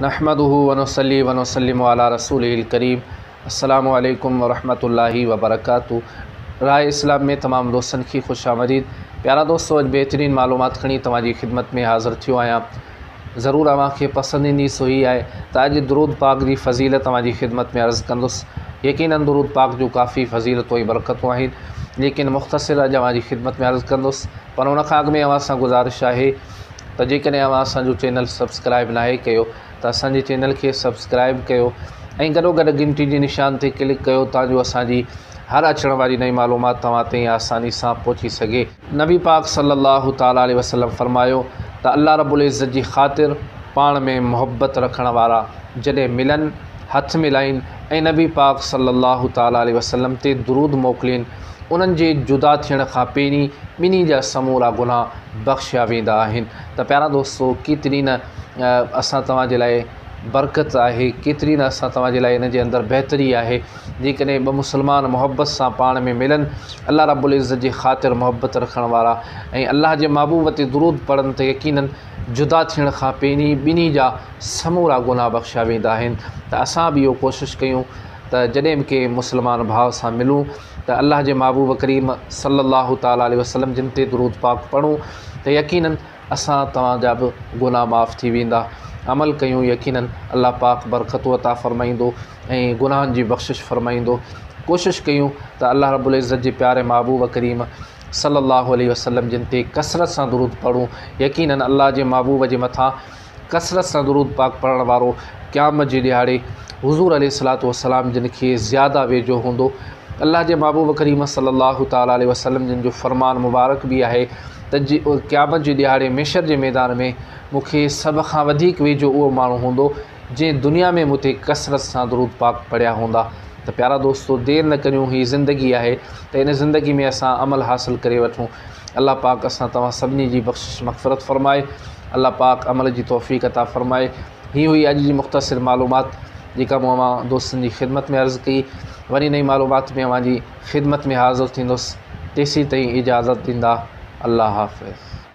نحمده ونصلي ونسلم علي رسوله الڪريم السلام عليڪم ورحمة الله وبرڪاته راء اسلام ۾ تمام دوستن کي خوش آمديد پيارا دوستو اڄ بهترين معلومات کڻي توهان جي خدمت ۾ حاضر ٿيو آهيان ضرور اوهان کي پسند ايندي سو هي آهي ته اڄ درود پاڪ جي فضيلت اوهان جي خدمت ۾ عرض ڪندس يقيناً درود پاڪ جون ڪافي فضيلتون ۽ برڪتون آهن ليڪن مختصر اڄ اوهان جي خدمت ۾ عرض ڪندس پر ان کان اڳ ۾ اوهان سان گذارش آهي ته جيڪڏهن اوهان اسان جو چينل سبسڪرائب ناهي ڪيو ته اسان جي چينل کي سبسڪرائب ڪيو ۽ گڏو گڏ گهنٽي جي نشان تي ڪلڪ ڪيو تان جو اسان جي هر اچڻ واري نئين معلومات توهان تائين آساني سان پهچي سگهي. نبي پاڪ صلي الله تعالٰي عليه وسلم فرمايو ته الله رب العزت جي خاطر پاڻ ۾ محبت رکڻ وارا جڏهن ملن هٿ ملائين ۽ نبي پاڪ صلي الله تعالٰي عليه وسلم تي درود موڪلين انهن جي جدا ٿيڻ کان پهرين ٻنهي جا سمورا گناهه بخشيا ويندا آهن ته پيارا دوستو ڪيتري نه اسان توهان جي لاء برڪت آهي ڪيتري نه اسان توهان جي لاء ان جي اندر بهتري آهي جيڪڏهن ٻه مسلمان محبت سان پاڻ ۾ ملن الله رب العزت جي خاطر محبت رکڻ وارا ۽ الله جي محبوب تي درود پڙهن ته يقيناً جدا ٿيڻ کان پهرين ٻنهي جا سمورا گناهه بخشيا ويندا آهن ته اسان به اهو ڪوشش ڪيون ته جڏهن به ڪنهن مسلمان ڀاء سان ملون ته الله جي محبوب ڪريم صلّي الله تعالٰي عليه وسلّم جن تي درود پاڪ پڙهون ته يقيناً اسان توهان جا به گناھ معاف ٿي ويندا. عمل ڪيون يقيناً الله پاڪ برڪتون عطا فرمائيندو ۽ گناهن جي بخشش فرمائيندو. ڪوشش ڪيون ته الله رب العزت جي پياري محبوب ڪريم صلّي الله عليه وسلّم جن تي ڪثرت سان درود پڙهون يقيناً الله جي محبوب جي مٿان ڪثرت سان درود پاڪ پڙهڻ وارو قيامت جي ڏهاڙي حضور عليه الصلوة والسلام جن کي زياده ويجهو هوندو. الله جي محبوب ڪريم صلي الله تعالٰي عليه وسلم جن جو فرمان مبارڪ به آهي ته قيامت جي ڏهاڙي محشر جي ميدان ۾ مون کي سڀ کان وڌيڪ ويجهو اهو ماڻهو هوندو جنهن دنيا ۾ مون تي ڪثرت سان درود پاڪ پڙهيا هوندا ته پيارا دوستو دير نه ڪريون هي زندگي آهي ته ان زندگي ۾ اسان عمل حاصل ڪري وٺون الله پاڪ اسان توهان سڀني جي بخشش مغفرت فرمائي الله پاڪ عمل جي توفيق عطا فرمائي هي هئي اڄ جي مختصر معلومات جيڪا مون اوهان دوستن جي خدمت ۾ عرض ڪئي وري نئين معلومات ۾ اوهان جي خدمت ۾ حاضر ٿيندس تيسين تائين اجازت ڏيندا الله حافظ.